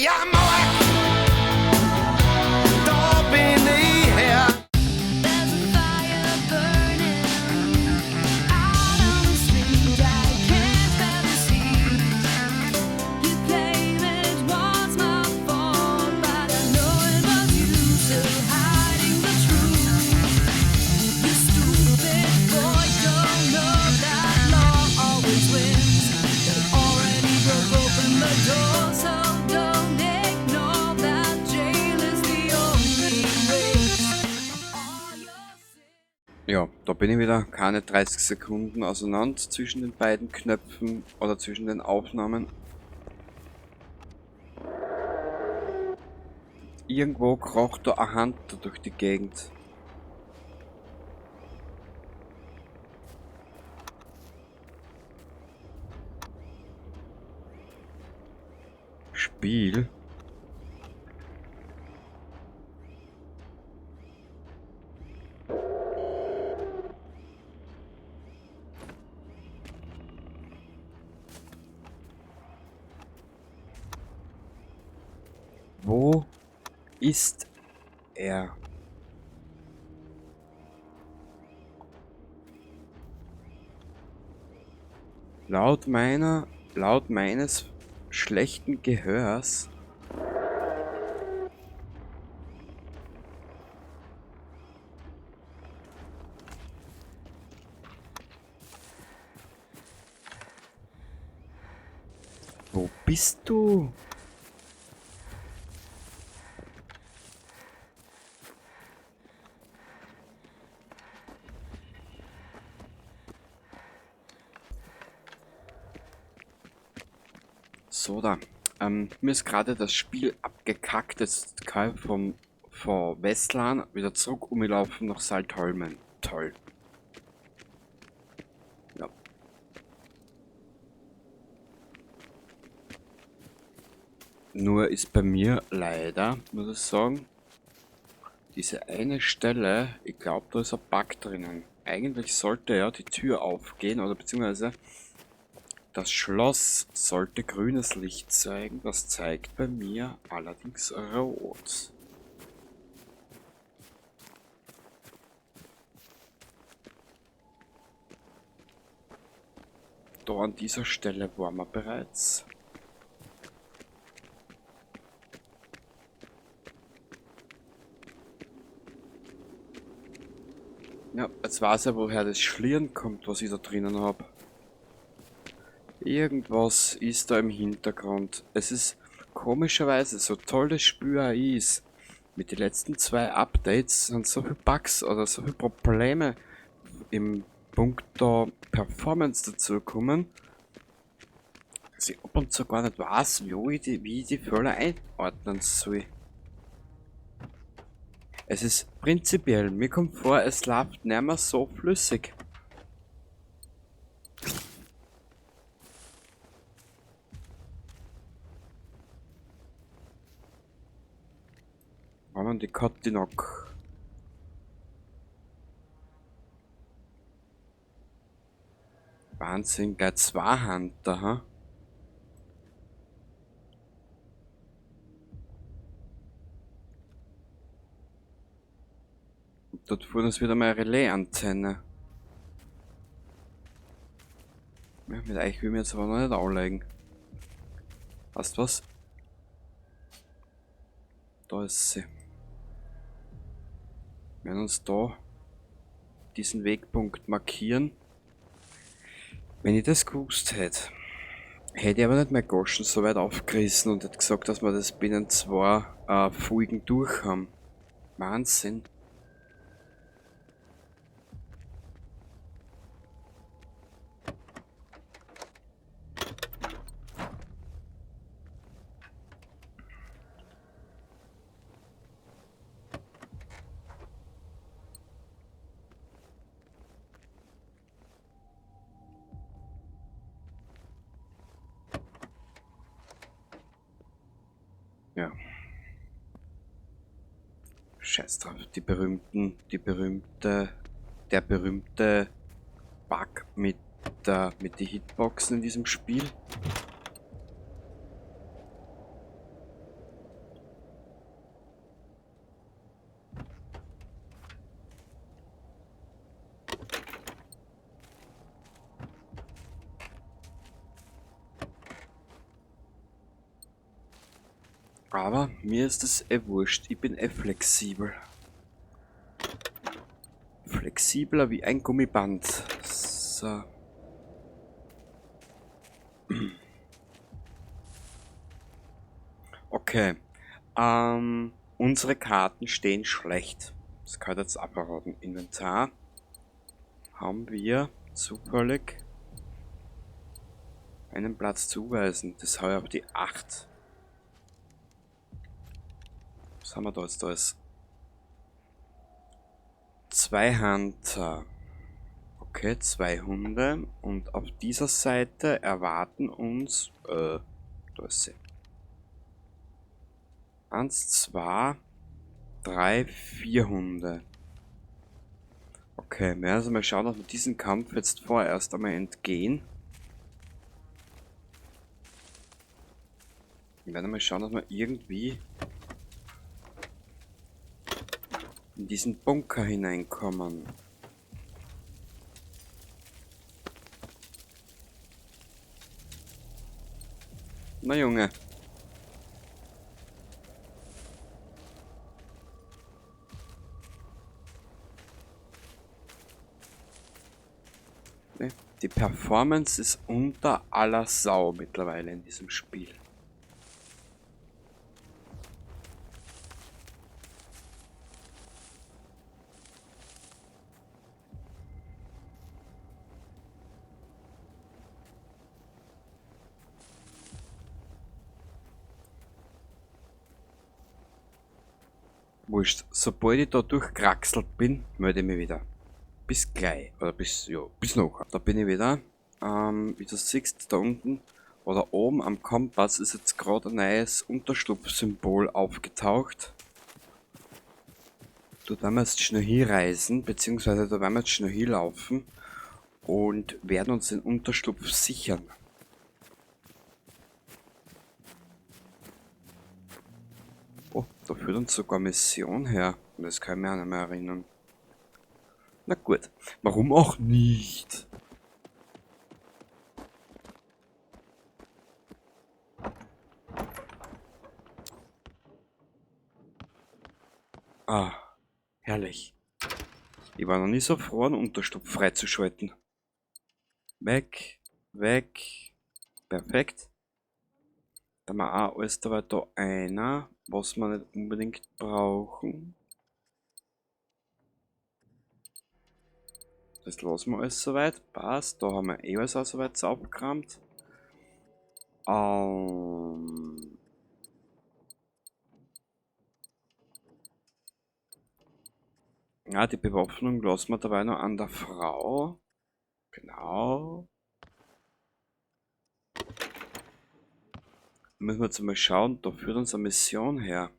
Steiermark, da bin ich her. There's a fire burning out on the street. I can't bear this heat. You claim it was my fault, but I know it was you still hiding the truth. You stupid boy, don't know that law always wins. They already broke open the door, so don't ignore that jail is the only race. All your sins. Ja, da bin ich wieder keine 30 Sekunden auseinander zwischen den beiden Knöpfen oder zwischen den Aufnahmen. Irgendwo kroch da ein Hunter durch die Gegend. Spiel. Wo ist er? Laut meines schlechten Gehörs Wo bist du? So da. Mir ist gerade das Spiel abgekackt. Jetzt kann ich von Vestland wieder zurück umlaufen nach Saltholmen. Toll. Ja. Nur ist bei mir leider, muss ich sagen, diese eine Stelle, ich glaub, da ist ein Bug drinnen. Eigentlich sollte ja die Tür aufgehen, oder beziehungsweise das Schloss sollte grünes Licht zeigen, das zeigt bei mir allerdings rot. Da an dieser Stelle waren wir bereits. Ja, jetzt weiß ich, woher das Schlieren kommt, was ich da drinnen hab. Irgendwas ist da im Hintergrund. Es ist komischerweise, so toll das Spiel auch ist, mit den letzten 2 Updates sind so viele Bugs oder so viele Probleme im Punkt da Performance dazugekommen, dass ich ab und zu gar nicht weiß, wie ich die Fehler einordnen soll. Es ist prinzipiell, mir kommt vor, es läuft nicht mehr so flüssig. Haben die Kotinok. Wahnsinn, gleich 2 Hunter, ha? Und dort vorne ist wieder meine Relais-Antenne. Ja, mit euch will ich mir jetzt aber noch nicht anlegen. Weißt du was? Da ist sie. Wir werden uns da diesen Wegpunkt markieren. Wenn ich das gewusst hätte, hätte ich aber nicht mehr Goschen so weit aufgerissen und hätte gesagt, dass wir das binnen 2 Folgen durch haben. Wahnsinn. Ja. Scheiß drauf, die berühmten, die berühmte, der berühmte Bug mit den Hitboxen in diesem Spiel. Aber mir ist es eh wurscht. Ich bin eh flexibel. Flexibler wie ein Gummiband. So. Okay. Unsere Karten stehen schlecht. Das gehört jetzt abraten. Inventar haben wir zufällig einen Platz zuweisen. Das habe ich auf die 8. Was haben wir da jetzt? Da ist 2 Hunter. Okay, 2 Hunde. Und auf dieser Seite erwarten uns... da ist sie. 1, 2, 3, 4 Hunde. Okay, wir werden also mal schauen, dass wir diesen Kampf jetzt vorerst einmal entgehen. Wir werden mal schauen, dass wir irgendwie in diesen Bunker hineinkommen. Na Junge. Ne, die Performance ist unter aller Sau mittlerweile in diesem Spiel. Wurscht, sobald ich da durchkraxelt bin, melde ich mich wieder. Bis gleich, oder bis, ja, bis nachher. Da bin ich wieder. Wie du siehst, da unten oder oben am Kompass ist jetzt gerade ein neues Unterschlupfsymbol aufgetaucht. Da werden wir jetzt schnell hinreisen, beziehungsweise da werden wir jetzt schnell hinlaufen und werden uns den Unterschlupf sichern. Oh, da führt uns sogar Mission her. Und das kann ich mir auch nicht mehr erinnern. Na gut, warum auch nicht? Ah, herrlich. Ich war noch nie so froh, einen Unterschlupf freizuschalten. Weg, weg. Perfekt. Da haben wir auch alles dabei da einer, was wir nicht unbedingt brauchen. Das lassen wir alles soweit. Passt. Da haben wir eh alles auch soweit aufgeräumt. Ja, die Bewaffnung lassen wir dabei noch an der Frau. Genau. Da müssen wir jetzt mal schauen, da führt uns eine Mission her.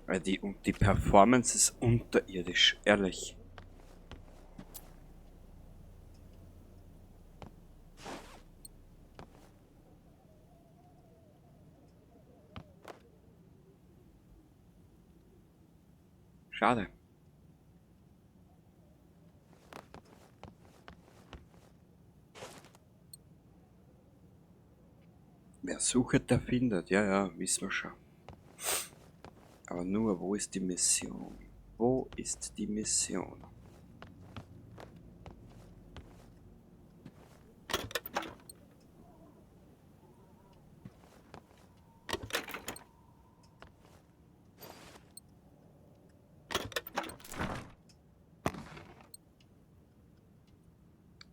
Weil die Performance ist unterirdisch, ehrlich. Schade. Wer sucht, der findet. Ja, ja, wissen wir schon. Aber nur, wo ist die Mission? Wo ist die Mission?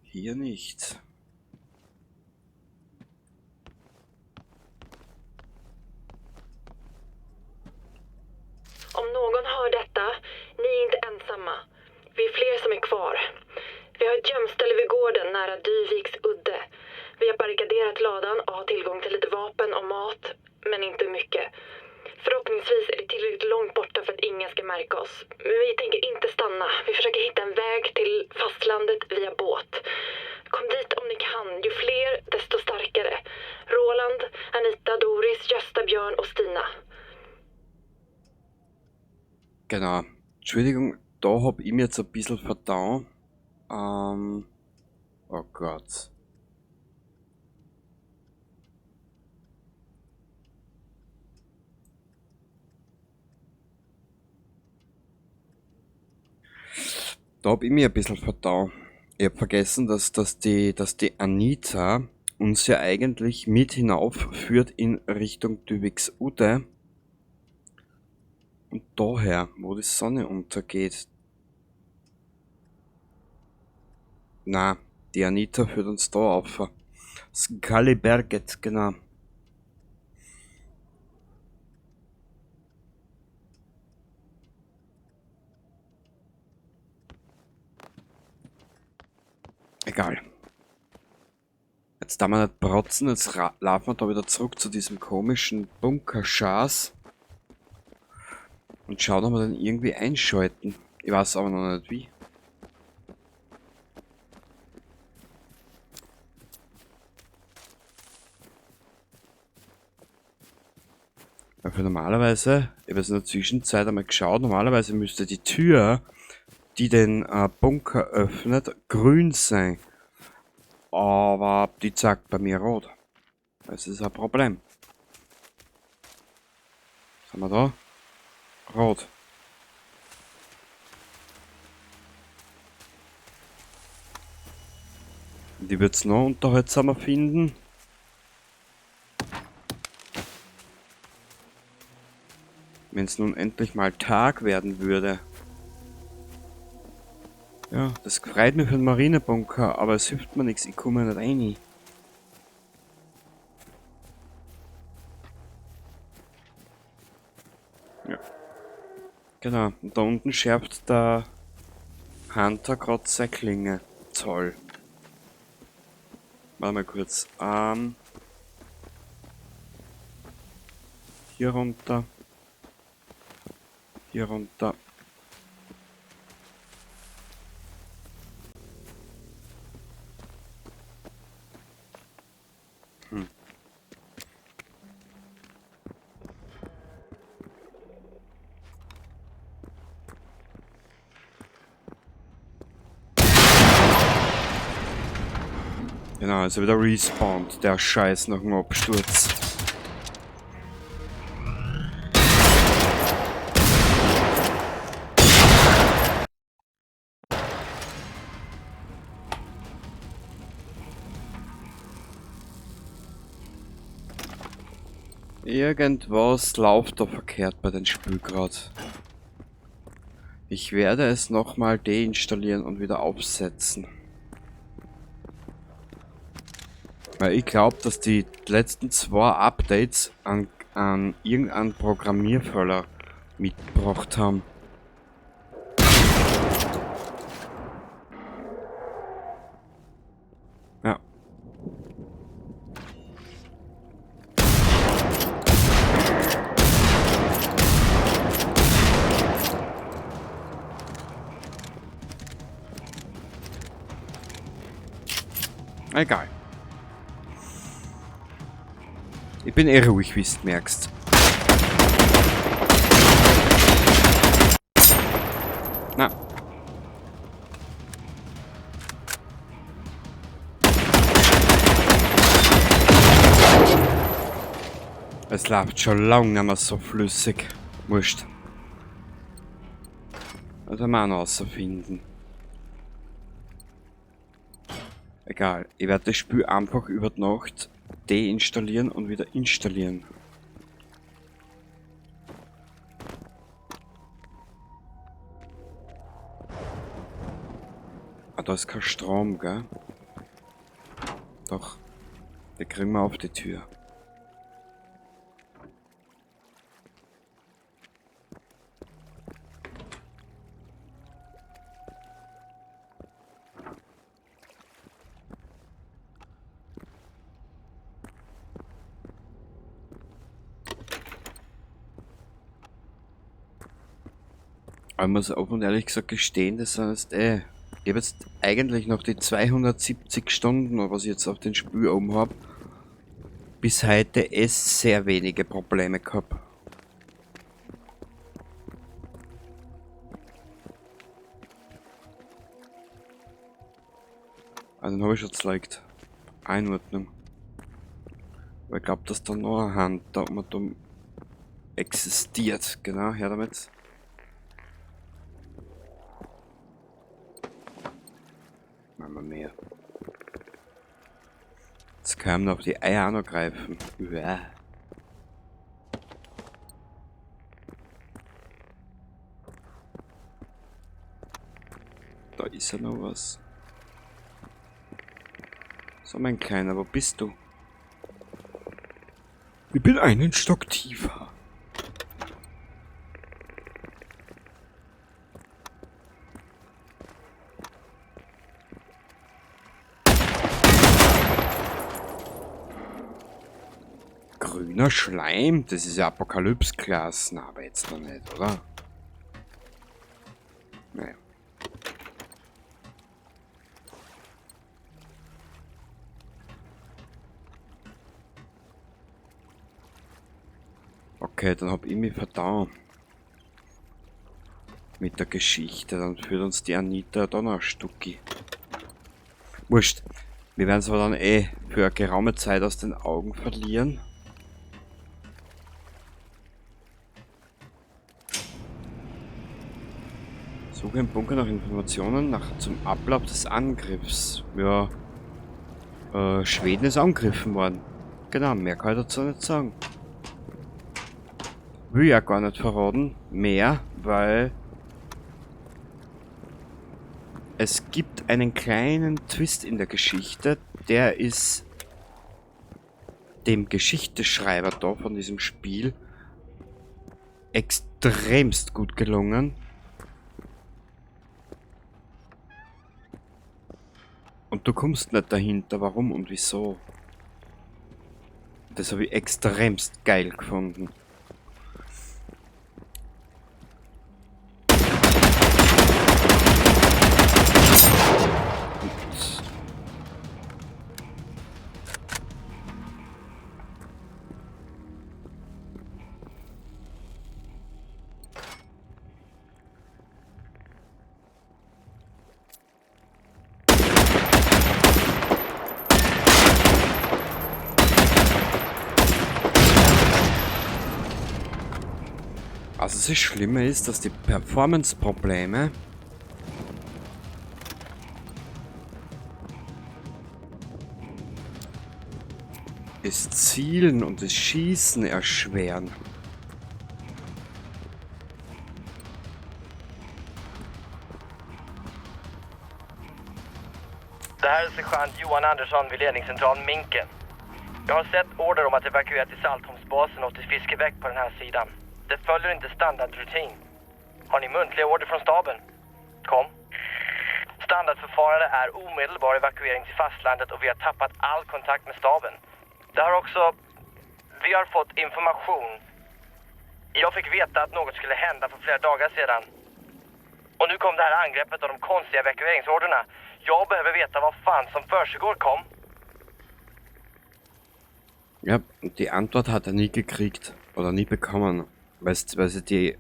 Hier nicht. Om någon hör detta, ni är inte ensamma. Vi är fler som är kvar. Vi har ett gömställe vid gården nära Dyviks udde. Vi har barrikaderat ladan och har tillgång till lite vapen och mat, men inte mycket. Förhoppningsvis är det tillräckligt långt borta för att ingen ska märka oss. Men vi tänker inte stanna. Vi försöker hitta en väg till fastlandet via båt. Kom dit om ni kan. Ju fler, desto starkare. Roland, Anita, Doris, Gösta, Björn och Stina. Genau. Entschuldigung, da hab ich mir jetzt ein bisschen vertan. Oh Gott. Da hab ich mir ein bisschen vertan. Ich hab vergessen, dass die Anita uns ja eigentlich mit hinaufführt in Richtung Dyviksudde. Und daher, wo die Sonne untergeht. Na, die Anita führt uns da auf. Skalleberget, genau. Egal. Jetzt darf man nicht protzen, jetzt laufen wir da wieder zurück zu diesem komischen Bunkerschas. Und schauen, ob wir den irgendwie einschalten. Ich weiß aber noch nicht wie. Weil für normalerweise, ich habe jetzt in der Zwischenzeit einmal geschaut, normalerweise müsste die Tür, die den Bunker öffnet, grün sein. Aber die zeigt bei mir rot. Das ist ein Problem. Was haben wir da? Rot. Und die wird's noch unterhaltsamer finden. Wenn's nun endlich mal Tag werden würde. Ja, das freut mich für den Marinebunker, aber es hilft mir nichts, ich komme nicht rein. Ja. Genau, und da unten schärft der Hunter grad seine Klinge. Toll. Warte mal kurz. Hier runter. Hier runter. Genau, also wieder respawned, der Scheiß nach dem Absturz. Irgendwas läuft da verkehrt bei den Spiel grad. Ich werde es nochmal deinstallieren und wieder aufsetzen. Weil ich glaub, dass die letzten 2 Updates an irgendeinen Programmierfehler mitgebracht haben. Ja. Egal. Ich bin eh ruhig, wie du merkst. Na. Es läuft schon lange nicht mehr so flüssig. Wurscht. Also mal noch rausfinden. Egal, ich werde das Spiel einfach über die Nacht deinstallieren und wieder installieren. Ah, da ist kein Strom, gell? Doch. Den kriegen wir auf die Tür. Aber ich muss offen und ehrlich gesagt gestehen, das sind jetzt ich hab jetzt eigentlich noch die 270 Stunden, was ich jetzt auf den Spiel oben hab, bis heute es sehr wenige Probleme gehabt. Ah, den habe ich schon gezeigt. Einordnung. Aber ich glaube, dass da noch eine Hand da um existiert. Genau, her damit. Machen wir mehr. Jetzt können wir noch die Eier auch noch greifen. Uäh. Da ist ja noch was. So, mein Kleiner, wo bist du? Ich bin einen Stock tiefer. Grüner Schleim, das ist ja Apokalypse-Klassen, aber jetzt noch nicht, oder? Naja. Okay, dann hab ich mich vertan. Mit der Geschichte, dann führt uns die Anita da noch ein Stucki. Wurscht. Wir werden's aber dann eh für eine geraume Zeit aus den Augen verlieren. Suche im Bunker nach Informationen zum Ablauf des Angriffs. Ja, Schweden ist angegriffen worden. Genau, mehr kann ich dazu nicht sagen. Will ja gar nicht verraten, mehr, weil es gibt einen kleinen Twist in der Geschichte, der ist dem Geschichteschreiber da von diesem Spiel extremst gut gelungen. Und du kommst nicht dahinter, warum und wieso. Das habe ich extremst geil gefunden. Also das Schlimme ist, dass die Performance-Probleme das Zielen und das Schießen erschweren. Det här är sergeant Johan Andersson vid ledningscentral Minken. Jag har sett order om att evakuera till Saltholmsbasen och till Fiskebäck på den här sidan. Det följer inte standardrutin. Har ni muntliga order från staben? Kom. Standardförfarande är omedelbar evakuering till fastlandet och vi har tappat all kontakt med staben. Det har också... Vi har fått information. Jag fick veta att något skulle hända för flera dagar sedan. Och nu kom det här angreppet och de konstiga evakueringsorderna. Jag behöver veta vad fan som försiggår, kom. Ja, die Antwort hat er nie gekriegt oder nie bekommen. Weil sie die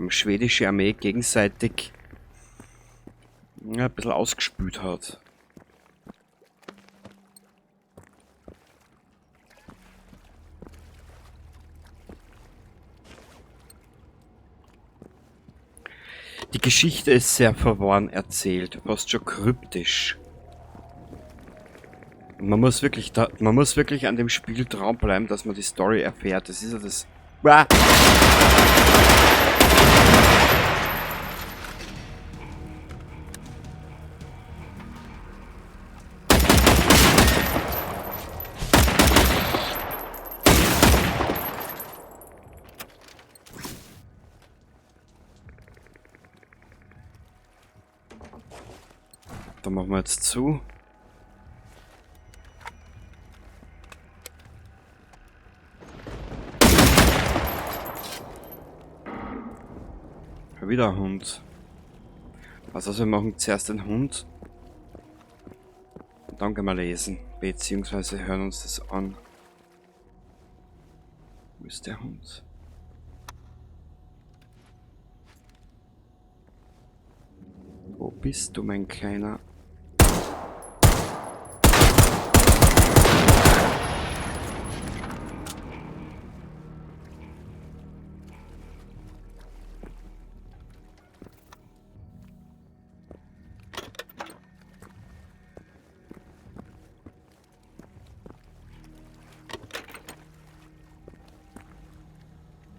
schwedische Armee gegenseitig, ja, ein bisschen ausgespült hat. Die Geschichte ist sehr verworren erzählt, fast schon kryptisch. Und man muss wirklich da, man muss wirklich an dem Spiel dranbleiben, dass man die Story erfährt. Das ist ja das. Uah! Da machen wir jetzt zu. Schon wieder ein Hund. Also wir machen zuerst den Hund. Und dann können wir lesen. Beziehungsweise hören uns das an. Wo ist der Hund? Wo bist du, mein Kleiner?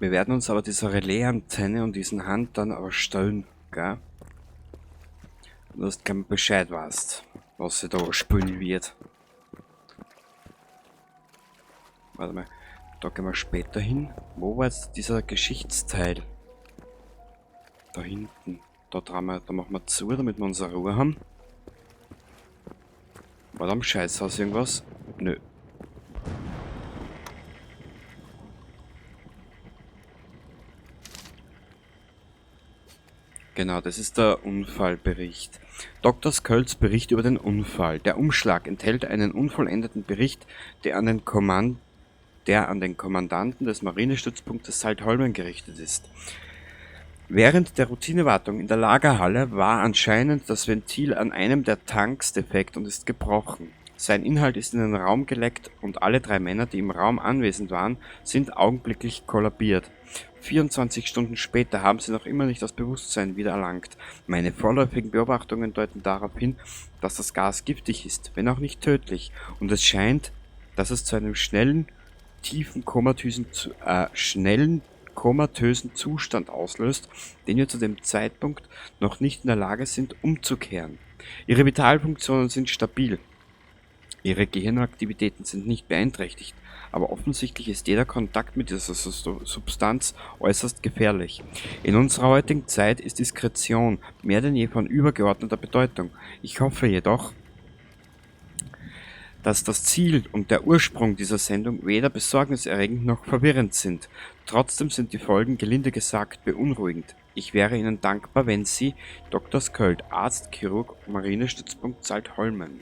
Wir werden uns aber dieser Relais-Antenne und diesen Huntern aber stellen, gell? Du hast kein Bescheid weißt, was sie da spülen wird. Warte mal, da gehen wir später hin. Wo war jetzt dieser Geschichtsteil? Da hinten. Da dran wir, da machen wir zu, damit wir unsere Ruhe haben. War da am Scheißhaus irgendwas? Nö. Genau, das ist der Unfallbericht. Dr. Skölds Bericht über den Unfall. Der Umschlag enthält einen unvollendeten Bericht, der an den Kommandanten des Marinestützpunktes Saltholmen gerichtet ist. Während der Routinewartung in der Lagerhalle war anscheinend das Ventil an einem der Tanks defekt und ist gebrochen. Sein Inhalt ist in den Raum geleckt und alle drei Männer, die im Raum anwesend waren, sind augenblicklich kollabiert. 24 Stunden später haben sie noch immer nicht das Bewusstsein wiedererlangt. Meine vorläufigen Beobachtungen deuten darauf hin, dass das Gas giftig ist, wenn auch nicht tödlich. Und es scheint, dass es zu einem schnellen, tiefen komatösen Zustand auslöst, den wir zu dem Zeitpunkt noch nicht in der Lage sind, umzukehren. Ihre Vitalfunktionen sind stabil. Ihre Gehirnaktivitäten sind nicht beeinträchtigt, aber offensichtlich ist jeder Kontakt mit dieser Substanz äußerst gefährlich. In unserer heutigen Zeit ist Diskretion mehr denn je von übergeordneter Bedeutung. Ich hoffe jedoch, dass das Ziel und der Ursprung dieser Sendung weder besorgniserregend noch verwirrend sind. Trotzdem sind die Folgen, gelinde gesagt, beunruhigend. Ich wäre Ihnen dankbar, wenn Sie, Dr. Sköld, Arzt, Chirurg, Marinestützpunkt Saltholmen.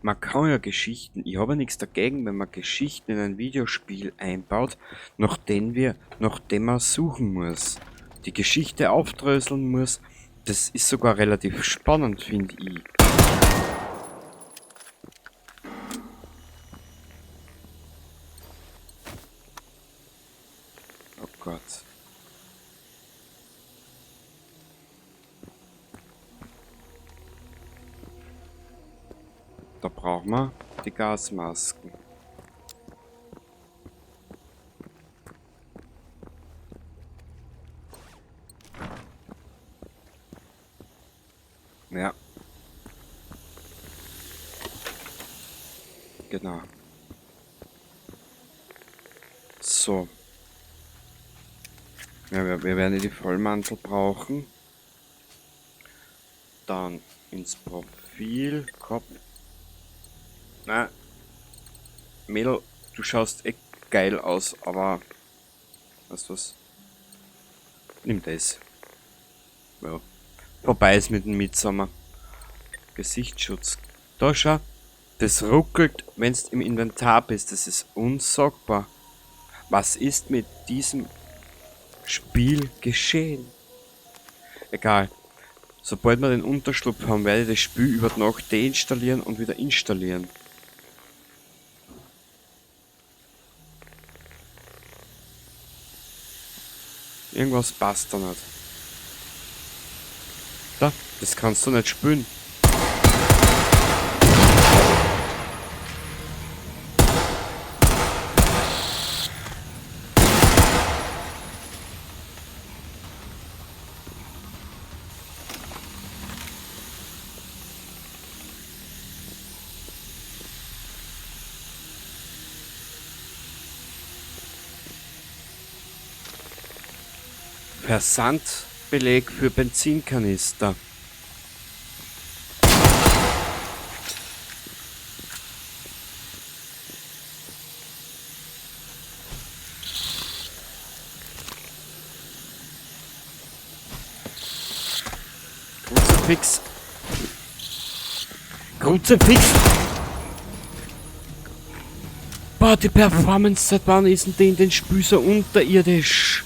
Man kann ja Geschichten, ich habe ja nichts dagegen, wenn man Geschichten in ein Videospiel einbaut, nachdem man suchen muss, die Geschichte aufdröseln muss. Das ist sogar relativ spannend, finde ich. Oh Gott. Da brauchen wir die Gasmasken. Ja. Genau. So. Ja, wir werden die Vollmantel brauchen. Dann ins Profil, Kopf. Na, Mädel, du schaust echt geil aus, aber weißt du was? Nimm das. Ja. Vorbei ist mit dem Mitsommer. Gesichtsschutz. Da schau, das ruckelt, wenn's im Inventar bist. Das ist unsagbar. Was ist mit diesem Spiel geschehen? Egal. Sobald wir den Unterschlupf haben, werde ich das Spiel über die Nacht deinstallieren und wieder installieren. Irgendwas passt da nicht. Da, das kannst du nicht spülen. Versandbeleg für Benzinkanister. Kruzifix. Kruzifix. Boah, die Performance, seit wann ist denn die in den Spiel so unterirdisch?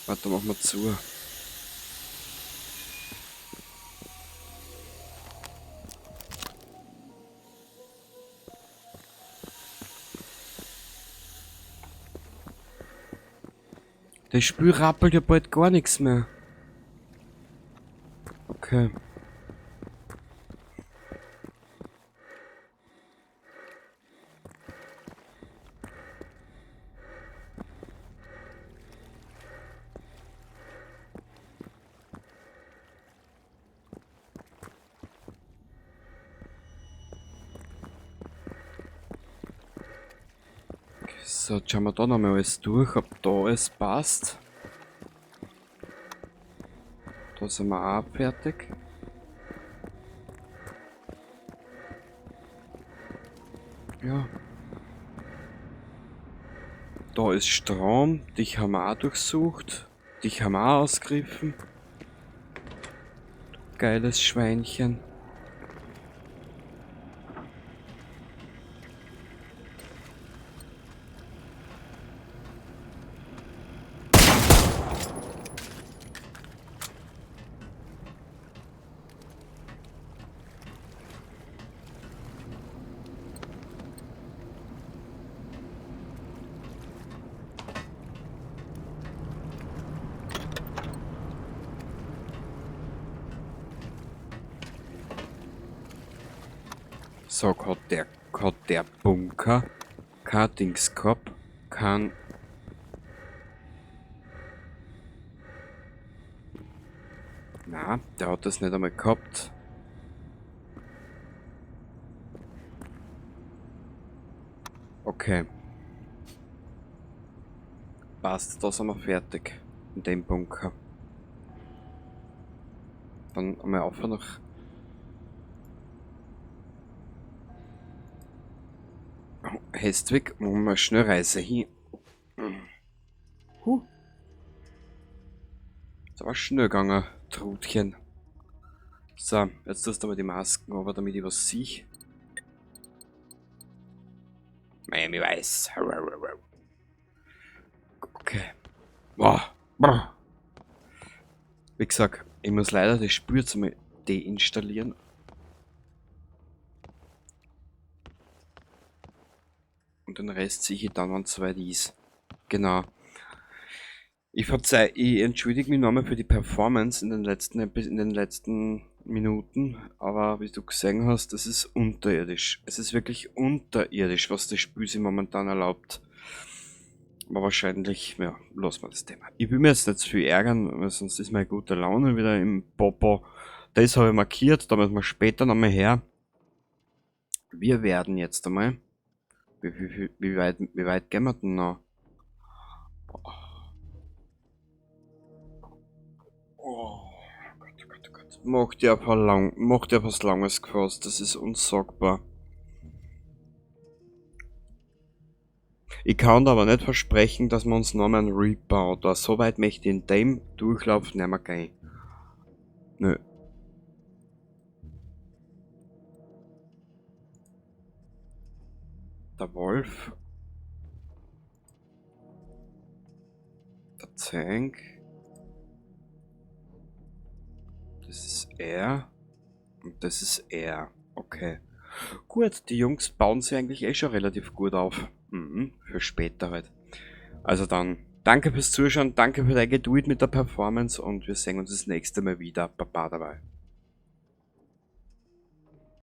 Warte, machen wir zu. Das Spiel rappelt ja bald gar nichts mehr. Okay. So, jetzt schauen wir da nochmal alles durch, ob da alles passt. Da sind wir auch fertig. Ja. Da ist Strom, dich haben wir auch durchsucht. Dich haben wir auch ausgegriffen. Du geiles Schweinchen. Sag, hat der Bunker kein Dings gehabt, kein... Na, der hat das nicht einmal gehabt. Okay. Passt, da sind wir fertig. In dem Bunker. Dann einmal auf nach... Hestwick, machen wir Schnellreise hin. Huh. Das war schnell gegangen, Trutchen. So, jetzt tust du mal die Masken aber, damit ich was sehe. Miami Vice. Okay. Boah. Boah. Wie gesagt, ich muss leider das Spiel jetzt mal deinstallieren. Und den Rest sehe ich dann, wenn es soweit ist. Genau. Ich verzeih, ich entschuldige mich nochmal für die Performance in den letzten Minuten, aber wie du gesehen hast, das ist unterirdisch. Es ist wirklich unterirdisch, was das Spiel sich momentan erlaubt. Aber wahrscheinlich, ja, lassen wir das Thema. Ich will mir jetzt nicht zu viel ärgern, weil sonst ist meine gute Laune wieder im Popo. Das habe ich markiert, da müssen wir später nochmal her. Wir werden jetzt einmal... Wie weit gehen wir denn noch? Boah. Oh Gott, oh Gott, oh Gott. Macht ja was Langes gefasst, das ist unsagbar. Ich kann aber nicht versprechen, dass wir uns nochmal einen Reaper oder so weit möchte ich in dem Durchlauf nicht mehr gehen. Nö. Der Wolf. Der Tank. Das ist er. Und das ist er. Okay. Gut, die Jungs bauen sich eigentlich eh schon relativ gut auf. Mhm, für später halt. Also dann, danke fürs Zuschauen, danke für deine Geduld mit der Performance und wir sehen uns das nächste Mal wieder. Baba dabei.